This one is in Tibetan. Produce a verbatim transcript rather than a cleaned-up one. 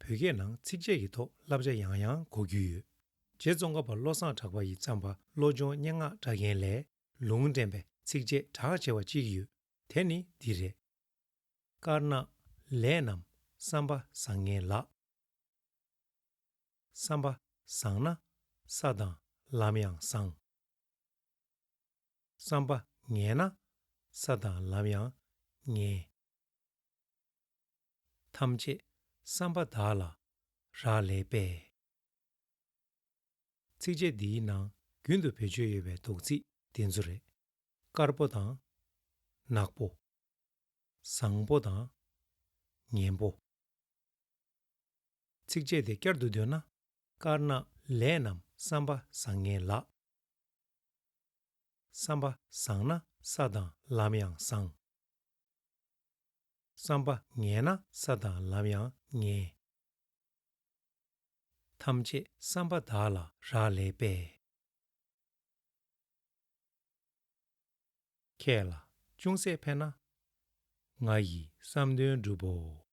བོད་སྐད་ནང་ཚིགས་བཅད་ཀྱི་ཐོག་བསླབ་བྱ་ཡང་ཡང་གོ་རྒྱུ་ཡོད། རྗེ་ཙོང་ཁ་པ་བློ་བཟང་གྲགས་པ་ཡིས་བརྩམས་པ་བློ་སྦྱོང་སྙན་ངག་སྒྲ་མཁན་ལས་ལུང་འདྲེན་པའི་ཚིགས་བཅད་གྲགས་ཆེ་བ་གཅིག་ཡོད། དེ་ནི་འདི་རེད། དཀར་ནག་ལས་རྣམས་བསམ་པ་བཟང་ངན་ལགས། བསམ་པ་བཟང་ན་ས་དང་ལམ་ཡང་བཟང་། བསམ་པ་ངན་ན་ས་དང་ལམ་ཡང་ངན། ཐམས་ཅད་བསམ་པ་དག་ལ་རག་ལས་པས། ཚིགས་བཅད་འདིའི་ནང་རྒྱུན་དུ་བེད་སྤྱོད་ཡོད་པའི་འདོགས་ཚིག་འདི་ཚོ་རེད། དཀར་པོ་དང་། ནག་པོ། བཟང་པོ་དང་། ངན་པོ། ཚིགས་བཅད་དེ་བསྐྱར་དུ་བཏོན་ན། དཀར་ནག་ལས་རྣམས་བསམ་པ་བཟང་ངན་ལགས། བསམ་པ་བཟང་ན་ས་དང་ལམ་ཡང་བཟང་། བསམ་པ་ངན་ན་ས་དང་ལམ་ཡང་ངན། ཐམས་ཅད་བསམ་པ་དག་ལ་རག་ལས་པས། ཁྱེད་ལ་ཅུང་ཟད་ཕན་ན། ང་ཡི་བསམ་དོན་འགྲུབ་བོ།